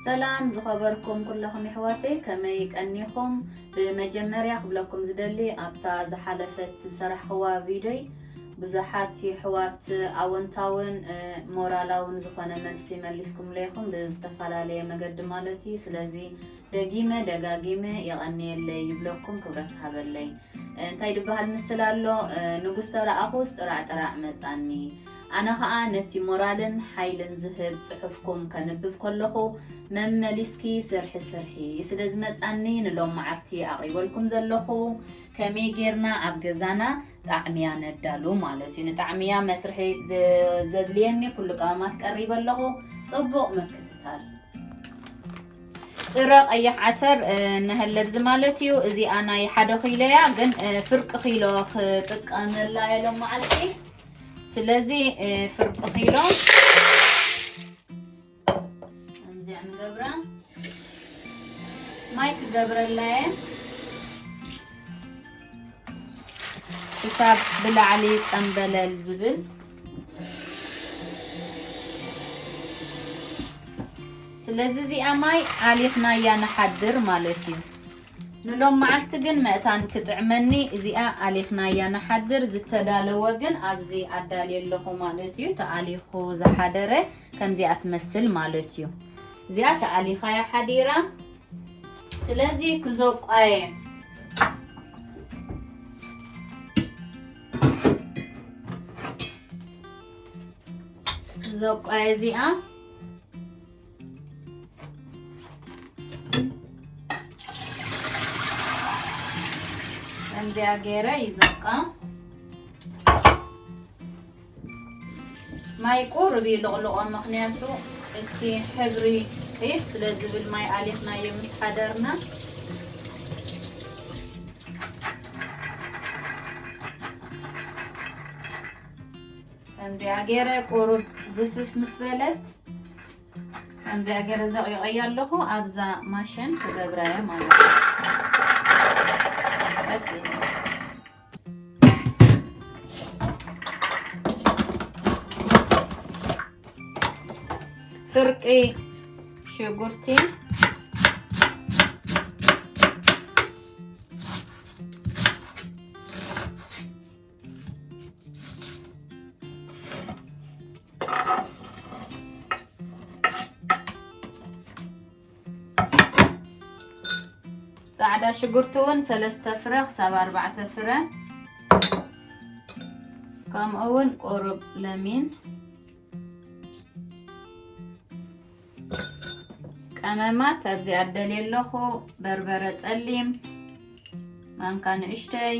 ሰላም ዝኸበርኩም ኩለኹም የሕዋተይ፣ ከመይ ቀኒኹም? ብመጀመርያ ክብለኩም ዝደሊ፣ ኣብታ ዝሓለፈት ዝሰራሕኽዋ ቪድዮይ ብዙሓት የሕዋት ኣወንታውን፣ እ፣ ሞራላውን ዝኾነ መልሲ መሊስኩምለይ ኢኹም፣ ብዝተፈላለየ መገዲ ማለት እዩ። ስለዚ ደጊመ ደጋጊመ የቐንየለይ ይብለኩም፣ ክብረት ሃበለይ። እንታይ ድበሃል ምስል ኣሎ፣ እ፣ ንጉስ ተረኣኹስ ጥራዕ ጥራዕ መጻኒ። ኣነ ኸኣ ነቲ ሞራልን ሓይልን ዝህብ ጽሑፍኩም ከንብብ ከለኹ መመሊስኪ ስርሒ ስርሒ ስለ ዝመጻኒ ንሎም መዓልቲ ኣቕሪበልኩም ዘለኹ ከመይ ጌርና ኣብ ገዛና ጣዕምያ ነዳሉ ማለት እዩ። ንጣዕምያ መስርሒ ዘ-፣ ዘድልየኒ ኩሉ ቀመማት ቀሪበ ኣለኹ። ጽቡቕ ምክትታል። ጥረ ቀይሕ ዓተር፣ እ፣ ነሀለብዚ ማለት እዩ። እዚኣ ናይ ሓደ ኪሎ እያ፣ ግን፣ እ፣ ፍርቂ ኪሎ ክጥቀመላ እየ ሎም መዓልቲ። ስለዚ፣ እ፣ ፍርቂ ኪሎ ከምዚኣ ንገብራ። ማይ ክገብረላ እየ። ክሳብ ብላዕሊ ጸምበለል ዝብል። ስለዚ እዚኣ ማይ ኣሊኽናያ ንሓድር ማለት እዩ። ንሎም መዓልቲ ግን መእታን ክጥዕመኒ እዚኣ ኣሊኽናያ ንሓድር። ዝተዳለወ ግን ኣብዚ ኣዳልየ ኣለኹ ማለት እዩ። ተኣሊኹ ዝሓደረ ከምዚኣ ትመስል ማለት እዩ። እዚኣ ተኣሊኻያ ሓዲራ። ስለዚ ክዘቋየ፣ ክዘቋየ እዚኣ ከምዚኣ ገይረ ይዘቃ። ማይ ቁሩብ ይልቕልቖ፣ ምኽንያቱ እቲ ሕብሪ ቅይሕ ስለ ዝብል ማይ ኣሊኽናዮ ምስ ሓደርና። ከምዚኣ ገይረ ቁሩብ ዝፍፍ ምስ በለት፣ ከምዚኣ ገይረ ዘቒቐያ ኣለኹ። ኣብዛ ማሽን ክገብራ እየ ማለት እዩ። ቀስ ኢለ። ፍርቂ ሽጉርቲ፣ ጻዕዳ ሽጉርቲ እውን ሰለስተ ፍረ ክሳብ ኣርባዕተ ፍረ፣ ከምኡ እውን ቁሩብ ለሚን። ቀመማት ኣብዚ ኣደልየ ኣለኹ። በርበረ ጸሊም ማንካ ንእሽተይ፣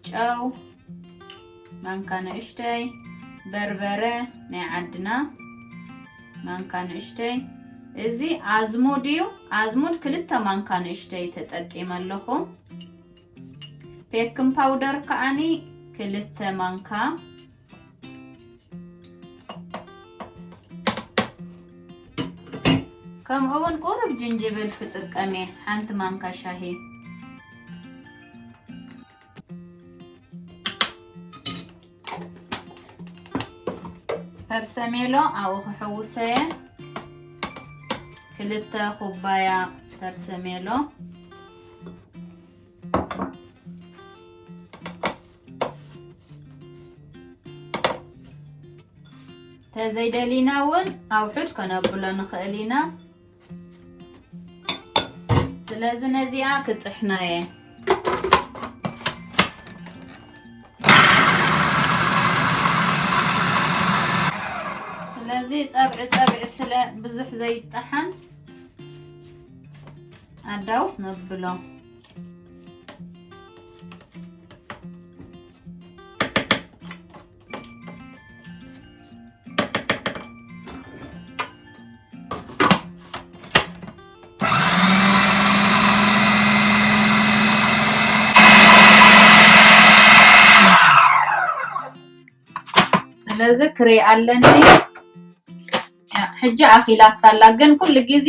ጨው ማንካ ንእሽተይ፣ በርበረ ናይ ዓድና ማንካ ንእሽተይ። እዚ ኣዝሙድ እዩ። ኣዝሙድ ክልተ ማንካ ንእሽተይ ተጠቂመ ኣለኹ። ቤኪንግ ፓውደር ከኣኒ ክልተ ማንካ፣ ከምኡ እውን ቁሩብ ጅንጅብል ክጥቀም እየ፣ ሓንቲ ማንካ ሻሂ። ፐርሰሜሎ ኣብኡ ክሕውሶ እየ፣ ክልተ ኩባያ ፐርሰሜሎ። ተዘይደሊና እውን ኣውሑድ ከነብሎ ንኽእል ኢና። ስለዚ ነዚኣ ክጥሕና እየ። ስለዚ ጸግዒ ጸግዒ ስለ ብዙሕ ዘይጠሓን ኣዳውስ ነብሎ። ስለዚ ክሬ ኣለኒ። ያ፣ ሕጂ ኣኺላታ ኣላ፣ ግን ኩሉ ግዜ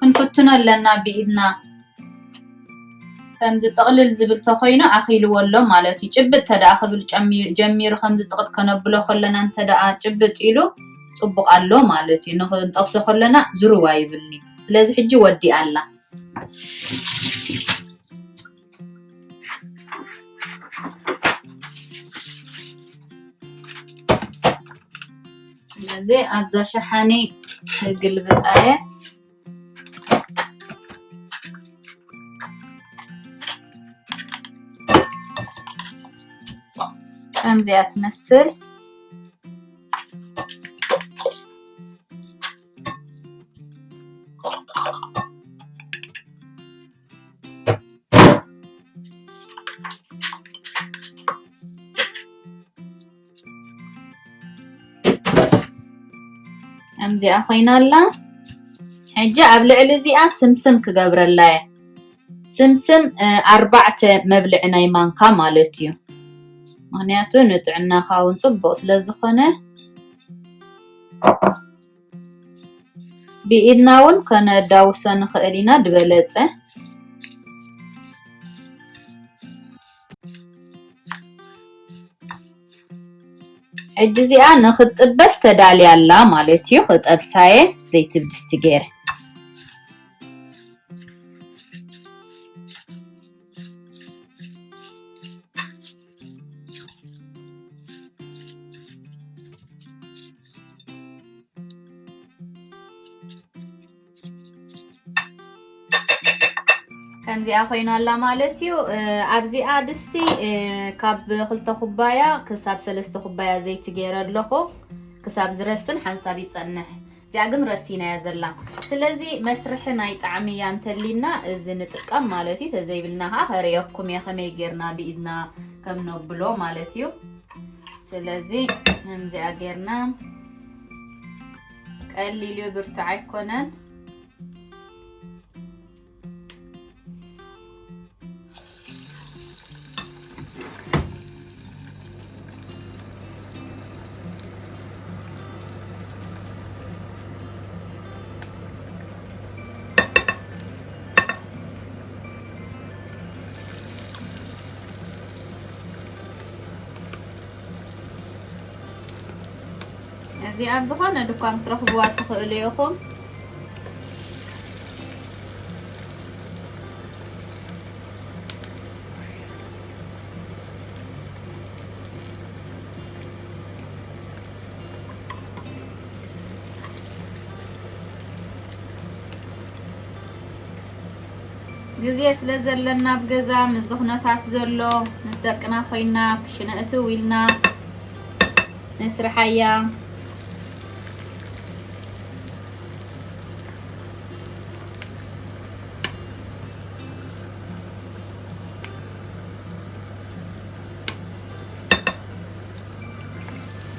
ክንፍትኖ ኣለና ብኢድና። ከምዚ ጥቕልል ዝብል ተኾይኑ ኣኺልዎ ኣሎ ማለት እዩ። ጭብጥ ተደኣ ክብል ጨሚ-፣ ጀሚሩ፣ ከምዚ ጽቕጥ ከነብሎ ከለና እንተ ደኣ ጭብጥ ኢሉ ጽቡቕ ኣሎ ማለት እዩ። ንኽንጠብሶ ከለና ዝርዋ ይብልኒ። ስለዚ ሕጂ ወዲኣ ኣላ። ስለዚ ኣብዛ ሸሓኒ ክግልብጣ እየ። ከምዚኣ ትመስል። ከምዚኣ ኮይና ኣላ። ሕጂ ኣብ ልዕሊ እዚኣ ስምስም ክገብረላ እየ። ስምስም፣ እ፣ ኣርባዕተ መብልዒ ናይ ማንካ ማለት እዩ። ምኽንያቱ ንጥዕናኻ እውን ጽቡቕ ስለ ዝኾነ፣ ብኢድና እውን ከነዳውሶ ንኽእል ኢና ዝበለጸ። ሕጂ እዚኣ ንኽትጥበስ ተዳልያ ኣላ ማለት እዩ። ክጠብሳየ ዘይቲ ብድስቲ ገይረ። ከምዚኣ ኮይና ኣላ ማለት እዩ። እ፣ ኣብዚኣ ድስቲ፣ እ፣ ካብ ክልተ ኩባያ ክሳብ ሰለስተ ኩባያ ዘይቲ ገይረ ኣለኹ። ክሳብ ዝረስን ሓንሳብ ይጸንሕ። እዚኣ ግን ረሲናያ ዘላ። ስለዚ መስርሒ ናይ ጣዕሚ እያ እንተሊና እዚ ንጥቀም ማለት እዩ። ተዘይብልና ከዓ ከርእየኩም እየ ከመይ ጌርና ብኢድና ከም ነብሎ ማለት እዩ። ስለዚ ከምዚኣ ጌርና ቀሊል እዩ፣ ብርቱዕ ኣይኮነን። እዚ ኣብ ዝኾነ ድኳን ክትረኽብዋ ትኽእሉ ኢኹም። ግዜ ስለ ዘለና ኣብ ገዛ ምስዚ ኩነታት ዘሎ ምስ ደቅና ኮይና ክሽነ እትው ኢልና ንስርሓያ።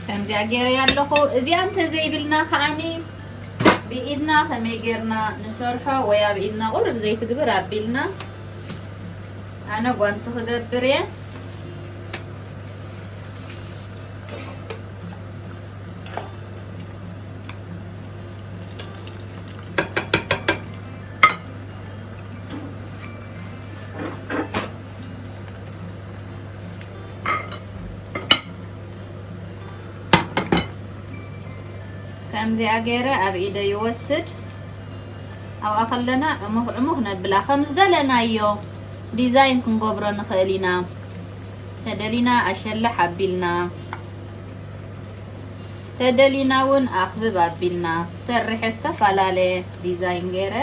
ከምዚኣ ገይረ ኣለኹ። እዚኣ እንተዘይብልና ከዓኒ ብኢድና ከመይ ጌርና ንሰርሖ ወይ ኣብ ኢድና ቁሩብ ዘይትግብር ኣቢልና ኣነ ጓንቲ ክገብር እየ። ከምዚኣ ገይረ ኣብ ኢደ ይወስድ። ኣብኣ ከለና ዕሙኽ ዕሙኽ ነብላ። ከም ዝደለናዮ ዲዛይን ክንገብሮ ንኽእል ኢና። ተደሊና ኣሸልሕ ኣቢልና፣ ተደሊና እውን ኣኽብብ ኣቢልና። ሰሪሐ ዝተፈላለየ ዲዛይን ገይረ።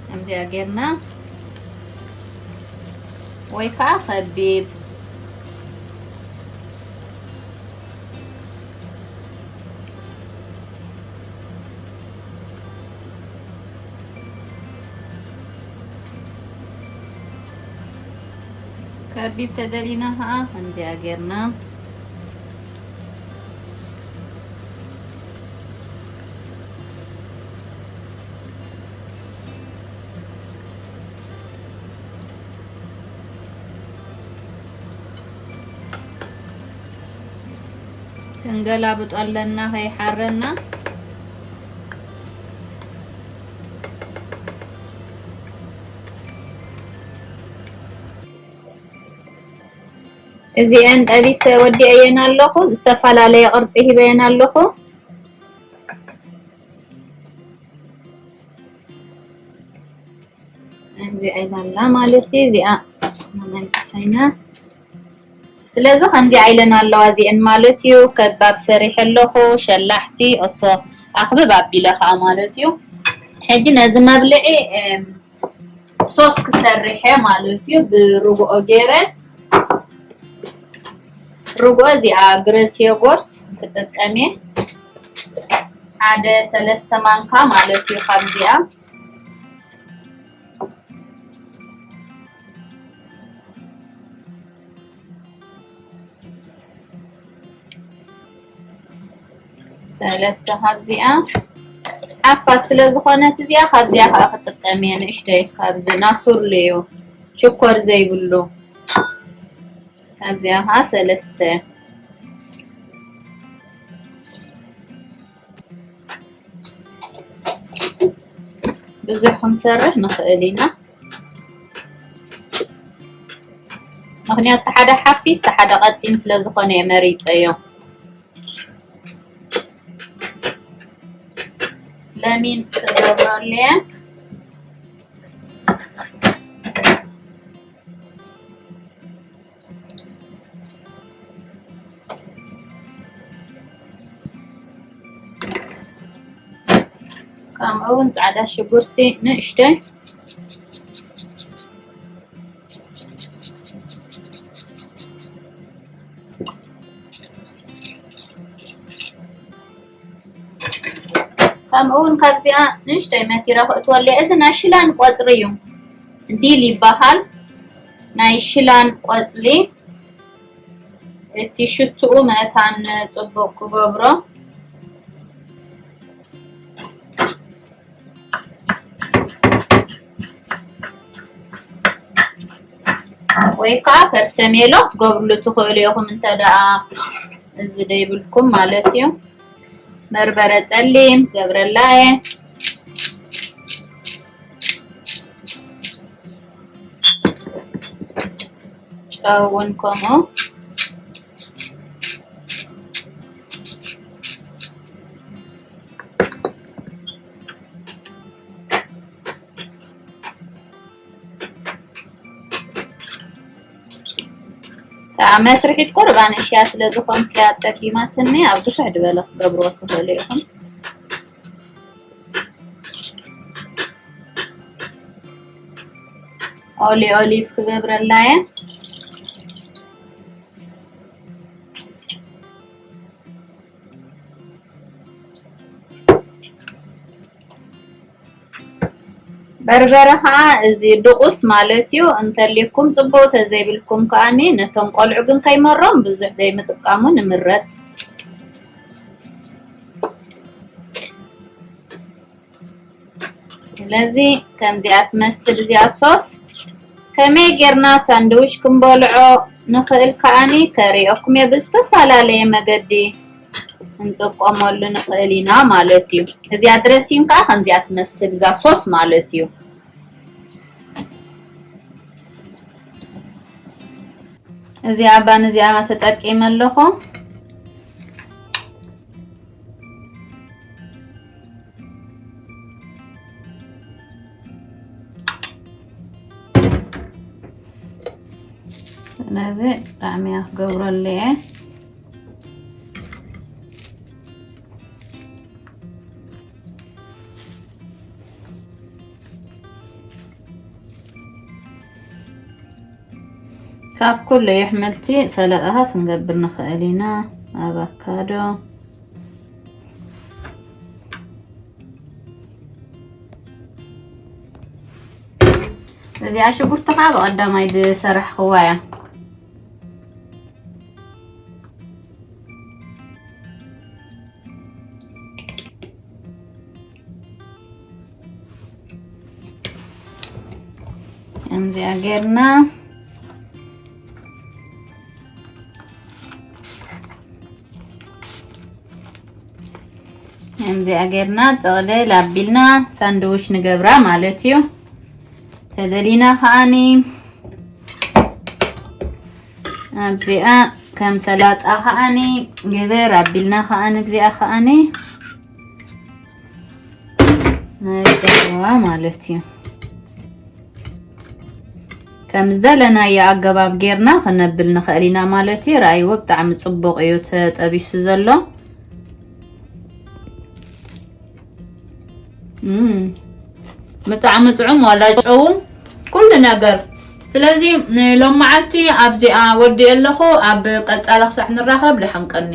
ከምዚኣ ጌርና ወይ ከዓ ከቢብ ከቢብ ተደሊና ከዓ ከምዚኣ ጌርና ክንገላብጦ ኣለና ከይሓረና። እዚአን ጠቢሰ ወዲአየን ኣለኹ፣ ዝተፈላለየ ቅርጺ ሂበየን ኣለኹ። እዚኣ ኢላ ኣላ ማለት እዩ። እዚኣ መመልእሰይና። ስለዚ ከምዚኣ ኢለን ኣለዋ እዚአን ማለት እዩ። ከባብ ሰሪሐ ኣለኹ፣ ሸላሕቲ፣ እሶ ኣኽብብ ኣቢለ ከዓ ማለት እዩ። ሕጂ ነዚ መብልዒ፣ እም፣ ሶስ ክሰርሐ ማለት እዩ። ብርግኦ ገይረ፣ ርግኦ እዚኣ ግረስ ዮጎርት ክጥቀም እየ። ሓደ ሰለስተ ማንካ ማለት እዩ ካብዚኣ። ሰለስተ ካብዚኣ ሓፋ ስለ ዝኾነት እዚኣ ካብዚኣ ከዓ ክጥቀም እየ። ንእሽተይ ካብዚ ናቱርሊ እዩ፣ ሽኮር ዘይብሉ። ካብዚኣ ከዓ ሰለስተ። ብዙሕ ክንሰርሕ ንኽእል ኢና። ምኽንያቱ ሓደ ሓፊስ፣ ሓደ ቀጢን ስለ ዝኾነ እየ መሪፀዮ። ለሚን ክገብረሉ እየ። ከምኡ እውን ጻዕዳ ሽጉርቲ ንእሽተይ። ከምኡ እውን ካብዚኣ ንእሽተይ መቲረ ክእትወሉ እየ። እዚ ናይ ሽላን ቆጽሊ እዩ፣ ዲል ይበሃል። ናይ ሽላን ቆጽሊ እቲ ሽትኡ መታን ጽቡቕ ክገብሮ። ወይ ከዓ ፐርሰሜሎ ክትገብርሉ ትኽእሉ ኢኹም፣ እንተ ደኣ እዚ ደይብልኩም ማለት እዩ። በርበረ ጸሊም ገብረላ እየ። ጨው እውን ከምኡ። እታ መስርሒት ቁርብ ኣንእሽያ ስለ ዝኾንክያ ጸጊማትኒ፣ ኣብ ብዙሕ ዝበለ ክትገብርዎ ትኽእሉ ኢኹም። ኦሊ ኦሊቭ ክገብረላ እየ። በርበረ ከዓ እዚ ድቁስ ማለት እዩ። እንተልይኩም ጽቡቅ፣ ተዘይብልኩም ከዓኒ ነቶም ቆልዑ ግን ከይመሮም ብዙሕ ዘይምጥቃሙ ንምረጽ። ስለዚ ከምዚኣ ትመስል እዚኣ ሶስ። ከመይ ጌርና ሳንድዊች ክንበልዖ ንኽእል ከዓኒ ከርእየኩም እየ። ብዝተፈላለየ መገዲ ክንጥቀመሉ ንኽእል ኢና ማለት እዩ። እዚኣ ድረሲን ከዓ ከምዚኣ ትመስል እዛ ሶስ ማለት እዩ። እዚኣ ባን እዚኣ ተጠቂመ ኣለኹ። ስለዚ ብጣዕሚ እያ ክገብረሉ እየ። ካብ ኩሉ ኣሕምልቲ ሰላጣታት ክንገብር ንኽእል ኢና። ኣቫካዶ። እዚኣ ሽጉርቲ ከዓ ብቐዳማይ ዝሰራሕኽዋ እያ። ከምዚኣ ጌርና፣ ከምዚኣ ጌርና ጥቕልል ኣቢልና ሳንድዊች ንገብራ ማለት እዩ። ተደሊና ከዓኒ ኣብዚኣ ከም ሰላጣ ከዓኒ ግብር ኣቢልና ከዓኒ ብዚኣ ከዓኒ ንደዋ ማለት እዩ። ከም ዝደለናዮ ኣገባብ ጌርና ክነብል ንኽእል ኢና ማለት እዩ። ረኣይዎ፣ ብጣዕሚ ጽቡቕ እዩ ተጠቢሱ ዘሎ። እም፣ ብጣዕሚ ጥዑም፣ ዋላ ጨው፣ ኩሉ ነገር። ስለዚ ንሎም መዓልቲ ኣብዚኣ ወዲ ኣለኹ። ኣብ ቀጻሊ ክሳዕ ንራኸብ ደሓን ቀኒ።